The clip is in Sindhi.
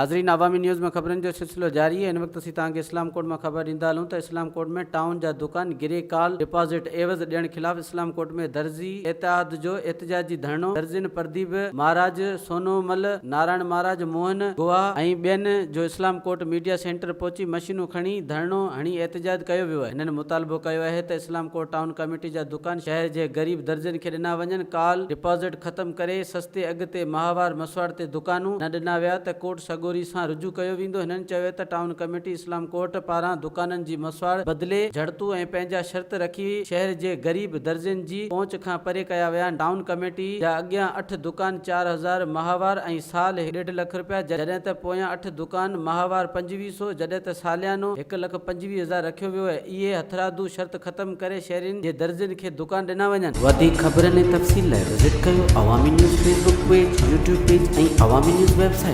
ناظرين عوامي نيوز ۾ خبرن جو سلسلو جاري آهي هن وقت اسين توهان کي اسلام ڪوٽ مان خبر ڏيندا هلون ته اسلام ڪوٽ ۾ ٽائون جا دڪان گري ڪال ڊپازٽ عيوض ڏيڻ خلاف اسلام ڪوٽ ۾ درزي اتحاد جو احتجاجي ڌرڻو درزين پرديپ مهاراج، سونو مل، نارائڻ مهاراج، موهن گوها ۽ ٻين جو اسلام ڪوٽ ميڊيا سينٽر پهچي مشينون کڻي ڌرڻو هڻي احتجاج ڪيو ويو آهي هنن مطالبو ڪيو آهي ته اسلام ڪوٽ ٽائون ڪميٽي جا دڪان شهر جي غريب درزين کي ڏنا وڃن ڪال ڊپازٽ ختم ڪري سستي اگهه تي ماهوار مسواڙ تي دڪانون نه ڏنا ويا ته ڪورٽ سڳوري سان رجوع ڪيو ويندو. هنن چيو ته ٽائون ڪميٽي اسلام ڪوٽ پاران دڪانن جي مسواڙ بدلي جهڙتو ۽ پنهنجا شرط رکي شهر جي غريب درزين جي پهچ کان پري ڪيا ويا آهن. ٽائون ڪميٽي جا اڳيان اٺ دڪان 4000 ماهوار ۽ سال ڏيڍ لک رپيا جڏهن ته پويان اٺ دڪان ماهوار 25 سو جڏهن ته ساليانو هڪ لک 25,000 رکيو ويو آهي. اهي هٿرادو شرط ختم ڪري شهرين جي درزين کي دڪان ڏنا وڃن. وڌيڪ خبرن ۽ تفصيل لاء وزٽ ڪيو Awami news Facebook page, YouTube page ۽ Awami news website.